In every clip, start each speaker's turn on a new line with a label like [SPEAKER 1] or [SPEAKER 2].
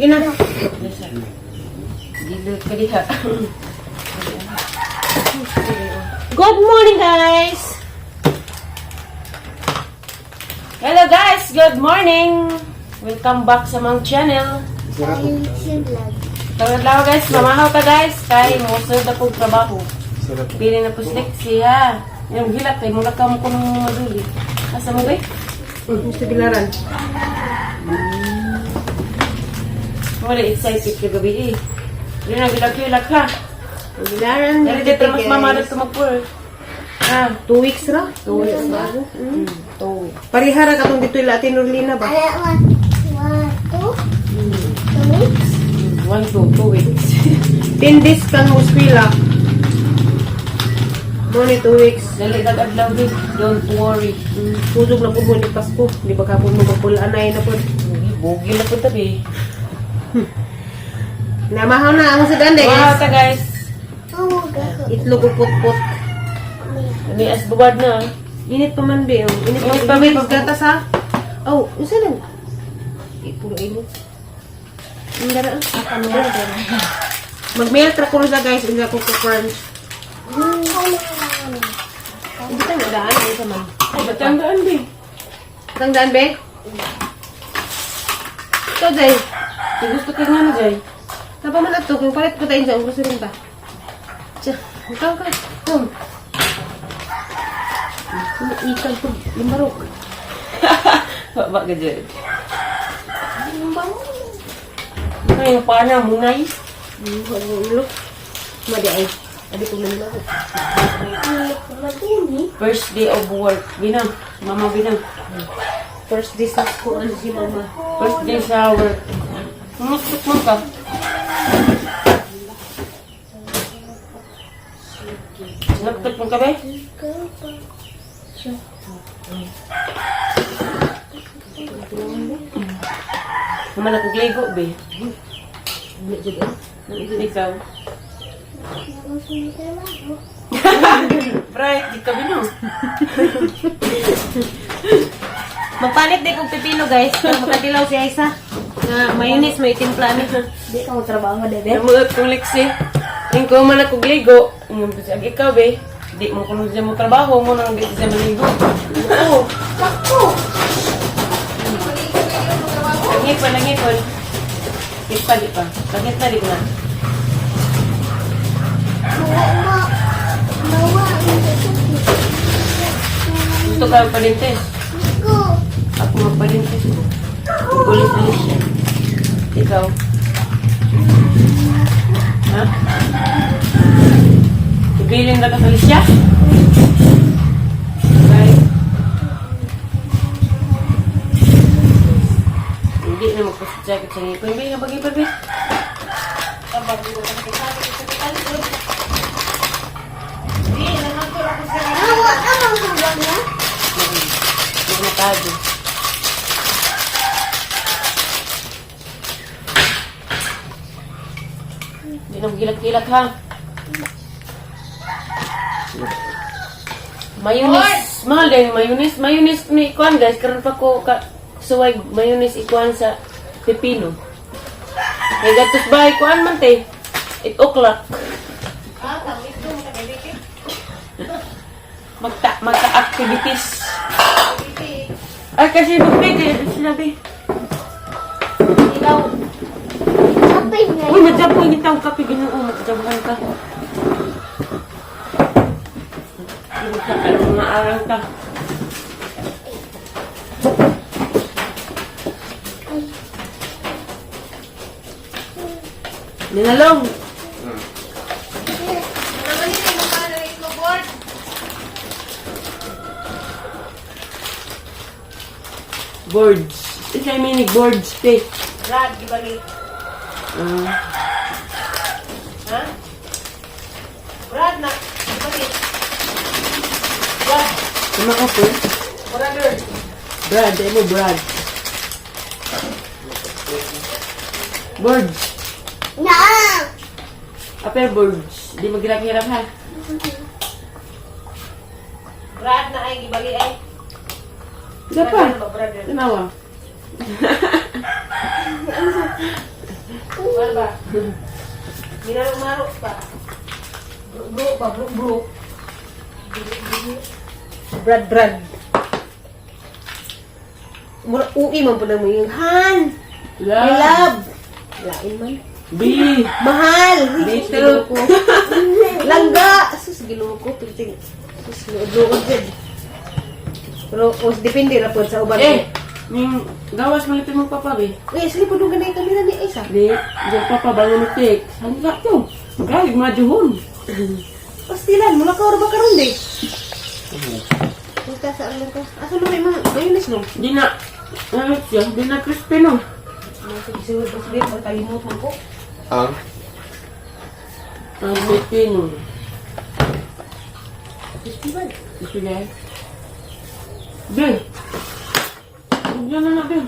[SPEAKER 1] Sige na.
[SPEAKER 2] Gilot ka diha.
[SPEAKER 1] Good morning, guys!
[SPEAKER 2] Hello guys, good morning. Welcome back sa mga channel. Tawag lang guys, mamahaw ka guys kay mosunod na kong trabaho. Pili na po si Lexi ha. Yung gilak kay mura ka mo kung maduli. Asa mo ba?
[SPEAKER 1] Mr. Bilaran.
[SPEAKER 2] Wala excited ka gabi eh. Yun ang gilak-gilak ha.
[SPEAKER 1] Bilaran.
[SPEAKER 2] Dari dito mas mamalat tumagpur. Ah,
[SPEAKER 1] 2 weeks ra?
[SPEAKER 2] 2 weeks na. 2 weeks.
[SPEAKER 1] Parihara ka tong dito ila Ate Nurlina ba?
[SPEAKER 3] 1, 2, 2 weeks.
[SPEAKER 2] 1, 2, 2 weeks.
[SPEAKER 1] 10 days kang eskwela. Mo ni 2 weeks.
[SPEAKER 2] Dali dag adlaw babe. Don't worry.
[SPEAKER 1] Kusog na po mo ni Pasko. Di ba kapon mo magpulanay na po.
[SPEAKER 2] Bugi, bugi na po tabi.
[SPEAKER 1] Namahaw na ang sa dande
[SPEAKER 2] Wow,
[SPEAKER 1] guys.
[SPEAKER 2] ta guys.
[SPEAKER 3] Oh, go.
[SPEAKER 1] Itlog o putput.
[SPEAKER 2] Ani as bubad na.
[SPEAKER 1] Init pa man be. Oh. Init
[SPEAKER 2] Init
[SPEAKER 1] pa
[SPEAKER 2] pa,
[SPEAKER 1] be.
[SPEAKER 2] be.
[SPEAKER 1] Gatas ha. Oh, unsa lang? Eh, puro init. Ang dara. Mag-melt ra ko sa guys, unsa ko crunch. Hindi tayo daan, unsa man.
[SPEAKER 2] Ay, batang daan be.
[SPEAKER 1] Tang daan be? Ito, Jay.
[SPEAKER 2] Kung gusto ka nga na, Jay.
[SPEAKER 1] Tapa man ato, kung palit ko tayo dyan, gusto rin ba? Tiya, ikaw ka. Kom. Ikal ko, limbarok.
[SPEAKER 2] Ba ka, Jay.
[SPEAKER 1] Limbarok.
[SPEAKER 2] Ano yung pana, munay?
[SPEAKER 1] Ulo. Madi ay. Adi ko man ako.
[SPEAKER 2] First day of work. Binang. Mama binang.
[SPEAKER 1] First day sa school, ano si mama.
[SPEAKER 2] First day sa work. Kumustok mo ka. Sinaktot mo ka ba? Naman ako gligo, be.
[SPEAKER 1] Hindi jud eh.
[SPEAKER 2] Ikaw. Bright, di ka bino.
[SPEAKER 1] Magpalit di kong pipino guys. Para makatilaw si Aisa. Na mayonnaise, may timpla ni.
[SPEAKER 3] Di ka mo trabaho, debe.
[SPEAKER 2] Namulat kong liksi. Yung ko man ako gligo. Yung bisag ikaw, be. Di mo kuno siya mo trabaho mo nang di siya maligo.
[SPEAKER 1] Oo. Sakto.
[SPEAKER 2] Langipon, langipon. Di pa, di pa. Langit na, di na. Gusto ka palintes. Ako magpalintes ko. Ulit-ulit siya. Ikaw. Ha? Ibilin na ka sa lisya? Bye. Hindi na magpasadya sa ngipon. Hindi na pag-ipon, be. Hindi na tayo. Hindi na magilak-gilak, ha? Mayonnaise. Mahal din yung mayonnaise. Mayonnaise ni ikuan, guys. Karon pa ko ka, suway mayonnaise ikuan sa pepino. Kaya gatos ba ikuan man te? 8 o'clock. Magta magka-activities. Ay, kasi magpeke. Sinabi. Uy, madjab ko. Hindi tawag kape. Ginoo, madjabuhan ka. Hindi ka, alam mga araw ka. Ninalong. Boards. Isa yung meaning boards, te.
[SPEAKER 1] Brad, gibali.
[SPEAKER 2] Ah.
[SPEAKER 1] Ha? Brad na. Gibali. Brad.
[SPEAKER 2] Tama ka po.
[SPEAKER 1] Brother.
[SPEAKER 2] Brad, ay mo Brad. Boards. Upper boards. Di magirap-hirap ha.
[SPEAKER 1] Brad na ay gibali ay.
[SPEAKER 2] Isa pa.
[SPEAKER 1] Brother ba, brother?
[SPEAKER 2] Tanawa.
[SPEAKER 1] Wala ba? Ginaro-maro pa. Bro, ba? Bro, bro. Brad, brad. Mura, ui man po na mo yung Han. I love. Lain man.
[SPEAKER 2] B.
[SPEAKER 1] Mahal.
[SPEAKER 2] Dito.
[SPEAKER 1] Langga. Sus, ginoo ko. Piting. Sus, luod-luod jud. Pero, os, depende ra po sa uban.
[SPEAKER 2] Eh, ning gawas malipin mong papa be.
[SPEAKER 1] Eh, sige po doon ganay kamera ni Isa.
[SPEAKER 2] Di, di papa bangon mo tik. Hangga to. Galing majuhon.
[SPEAKER 1] Pastilan, mula ka ba karon di? Punta sa ano ka? Asa mo may mga mayonnaise no?
[SPEAKER 2] Di na, ano siya, di na crispy no.
[SPEAKER 1] Mga sige sige, magkalimot man ko.
[SPEAKER 4] Ang?
[SPEAKER 2] Ang pipino.
[SPEAKER 1] Festival.
[SPEAKER 2] Sige. Be. Huwag na na, be.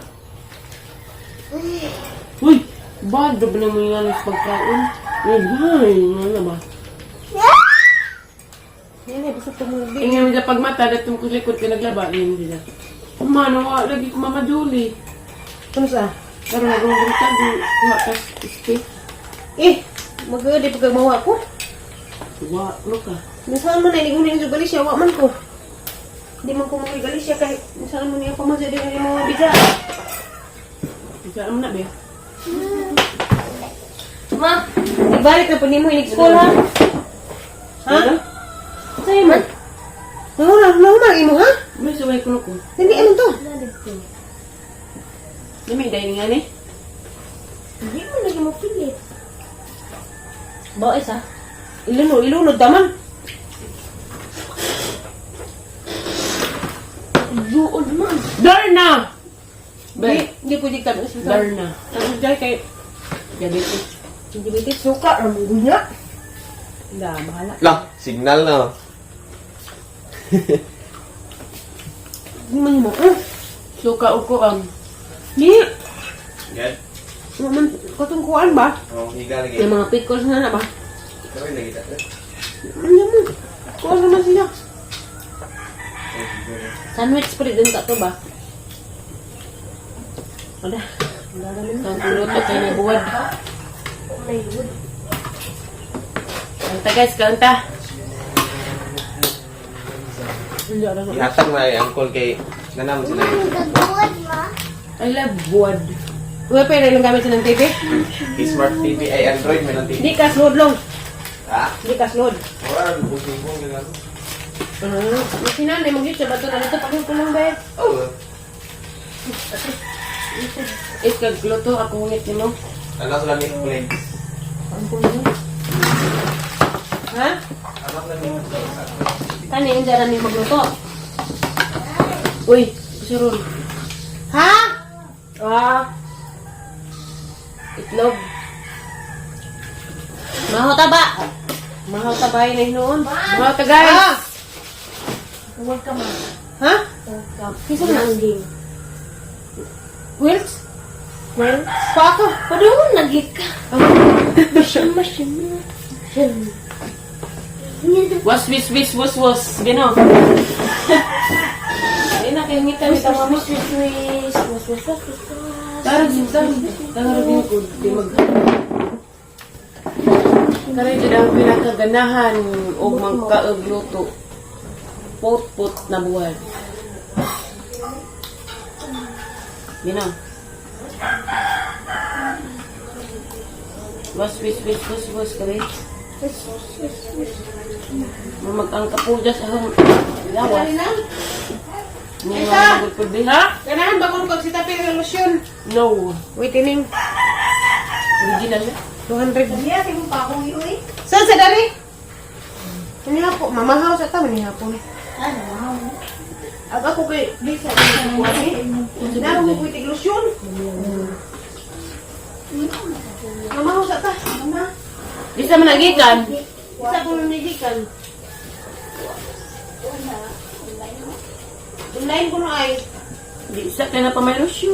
[SPEAKER 2] Uy! Bad ba naman yan sa pagkaon? Uy, ay, nga na ba?
[SPEAKER 1] Yan ay basta tumubi.
[SPEAKER 2] Ingay mo sa pagmata, datong ko likod ka naglaba, yun sila. Umano, wa, lagi ko Mama Julie.
[SPEAKER 1] Ano sa?
[SPEAKER 2] Pero nagunggunta, di, kuha ka, speak.
[SPEAKER 1] Eh, mag-di pag mawa ko.
[SPEAKER 2] Wa, ano ka?
[SPEAKER 1] Nasaan man ay nigunin sa Galicia, wa man ko. Di man ko mga Galicia kay nasaan man niya pamasa di ni mga bisa.
[SPEAKER 2] Isa mo na, be.
[SPEAKER 1] Ma, ibalik na po nimo inig school ha. Ha? Sa'yo man. Nahuna, nahuna imo ha?
[SPEAKER 2] May suway ko ko.
[SPEAKER 1] Hindi ano to?
[SPEAKER 2] Dami, dahil nga ni.
[SPEAKER 3] Hindi mo lagi mo pilit.
[SPEAKER 1] Ba isa. Ilunod, ilunod daman. Yuod man.
[SPEAKER 2] Darna!
[SPEAKER 1] Di,
[SPEAKER 2] Be,
[SPEAKER 1] di pwede ka.
[SPEAKER 2] Darna.
[SPEAKER 1] Ang dahil kay
[SPEAKER 2] Diabetes.
[SPEAKER 1] diabetes suka ramon gunya. Da, bahala.
[SPEAKER 4] Lah, signal na.
[SPEAKER 1] Di man mo. Ah,
[SPEAKER 2] Suka uko ang.
[SPEAKER 1] di.
[SPEAKER 4] Yan.
[SPEAKER 1] Wa man katong kuan ba?
[SPEAKER 4] Oh, higa lagi.
[SPEAKER 1] May mga pickles na na ba?
[SPEAKER 4] Kami lagi ta.
[SPEAKER 1] Ano mo? Kuan naman sila. Sandwich pa rin ta to ba? Wala. Wala naman.
[SPEAKER 2] Ang luto kay na buwad. Kanta guys, kanta.
[SPEAKER 4] Ihatag na ay angkol kay nanamo sila.
[SPEAKER 3] Gagawad ma.
[SPEAKER 2] I love buwad.
[SPEAKER 1] Uy, pero ilang gamit sa ng TV?
[SPEAKER 4] Kay Smart TV ay Android may ng TV.
[SPEAKER 1] Di ka slod long.
[SPEAKER 4] Ha?
[SPEAKER 1] Di ka slod.
[SPEAKER 4] Ora bubong ganun.
[SPEAKER 1] Ano? Sinanay, mag-YouTube ba ito na dito? Pagkulong ba?
[SPEAKER 4] Oh.
[SPEAKER 2] Is kagluto ako ngit nimo.
[SPEAKER 4] Ano sila Netflix?
[SPEAKER 1] Ha?
[SPEAKER 4] Ano sila Netflix?
[SPEAKER 1] Kani, yung dyan ni magluto.
[SPEAKER 2] Uy, kusurol.
[SPEAKER 1] Ha?
[SPEAKER 2] Ah. Itlog.
[SPEAKER 1] Mahaw taba. Mahaw taba yun ay noon.
[SPEAKER 2] Mga ka guys.
[SPEAKER 1] Ah!
[SPEAKER 3] Huwag ka ma.
[SPEAKER 1] Ha?
[SPEAKER 3] Huwag ka.
[SPEAKER 1] Kinsa man
[SPEAKER 3] Ang game.
[SPEAKER 1] Wills?
[SPEAKER 3] Well,
[SPEAKER 1] Pa ako.
[SPEAKER 3] padung lagi ka. Shima shima. Shima.
[SPEAKER 2] Was wis wis was was. Gino. Ay na kay ngita ni tama mo.
[SPEAKER 3] Wish wish wish. Was was was was was.
[SPEAKER 2] Tarag si tarag. Tarag din ko di mag. Karon jud ang pinakaganahan og mangkaog luto. Pot-pot na buwad. Gino. Was wis wis was was kare.
[SPEAKER 3] Wish wish wish.
[SPEAKER 2] Mag ang kapulgas ahong lawas.
[SPEAKER 1] Kani na?
[SPEAKER 2] Ni
[SPEAKER 1] Isa!
[SPEAKER 2] mga ha?
[SPEAKER 1] Ganahan ba kung pag sita lotion?
[SPEAKER 2] No.
[SPEAKER 1] Wait, ining.
[SPEAKER 2] Original na.
[SPEAKER 1] 200.
[SPEAKER 3] Niya kay mo pa akong iuwi.
[SPEAKER 1] Saan sa dari? Manihapon. Mamahaw sa ta, manihapon.
[SPEAKER 3] Ano wow.
[SPEAKER 1] Ag ako kay Lisa, Naro ko kuitig lotion. Mamahaw sa ta. Mama.
[SPEAKER 2] Di sa managikan.
[SPEAKER 1] Isa ko nang nigikan. Online ko na ay.
[SPEAKER 2] Di sa kay na pa may lotion.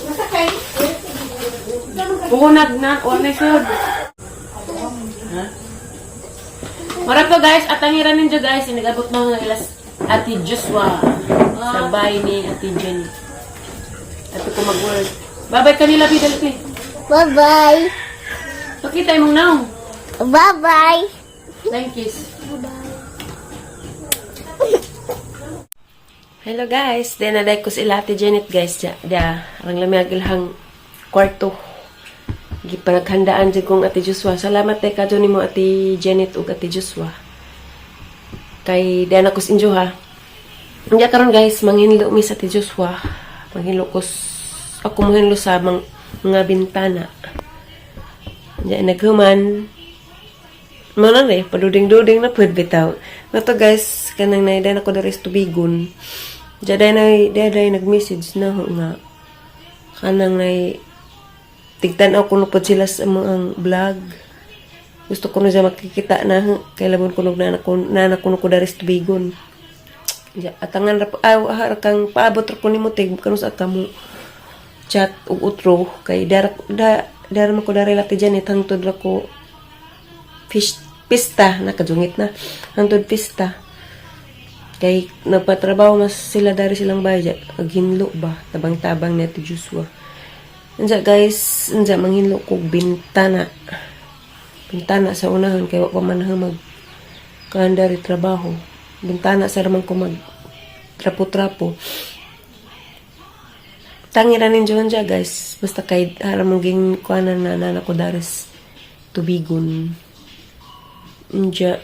[SPEAKER 1] Nasa kay?
[SPEAKER 2] Unag na, o na sud. Ha? Mara po guys, at ang hira ninyo guys, inagabot mga ilas Ate Joshua sa bahay ni Ate Jenny. At ko mag-work. Babay kanila, bi, dali, bi.
[SPEAKER 3] Bye-bye.
[SPEAKER 2] Pakita imong naong.
[SPEAKER 3] Bye-bye.
[SPEAKER 2] Thank kiss. Hello guys, then naday ko sila Ate Janet guys ja. Da rang lami ang ilhang kwarto. Gipanaghandaan jud kong Ate Joshua. Salamat kay kadto nimo, Ate Janet ug Ate Joshua. Kay dana ko sa inyo ha. Unya karon guys, manghinlo mi sa Ate Joshua. Manghinlo ko ako manghinlo sa mga bintana. Unya naghuman, mao na ni, paduding-duding na pud bitaw. Nato guys, kanang naida na ko diri sa tubigon. Diya na day nag-message na ho nga kanang nay tigtan-aw kuno pod sila sa mga vlog. Gusto ko na siya makikita na ho, kay labon kuno na kuno ko diri sa tubigon. Diya, atangan ra aw ah, kang paabot ra ko nimo tig kanu sa kamo chat ug utro kay dara da dara man ko diri lati Janet hangtod ra ko fish pista, nakajungit na hangtod pista kay nagpatrabaho mas sila dari silang bayad aghinlo ba tabang-tabang ni Ate Joshua. Unsa guys, unsa manghinlo kog bintana, bintana sa unahan kay wa pa man mag kaandari trabaho, bintana sa raman ko mag trapo-trapo. Tangi ra ninyo unsa guys, basta kay haram mong ging kuanan na nana ko daris tubigon. Unja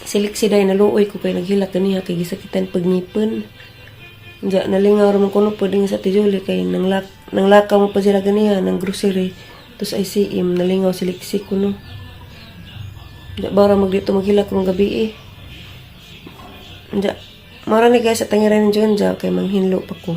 [SPEAKER 2] silik si day naluoy ko kay naghilak kaniya kay gisakitan pagngipon. Unja nalingaw ra man kuno pwede nga sa Ate Julie kay nanglakaw mo pa sila ganiha ng grocery tapos ICM nalingaw si Lexi kuno. Unja bara magdito maghilak karong gabi eh. Unja mara ni guys sa tangiran ni Junja kay manghinlo pa ko.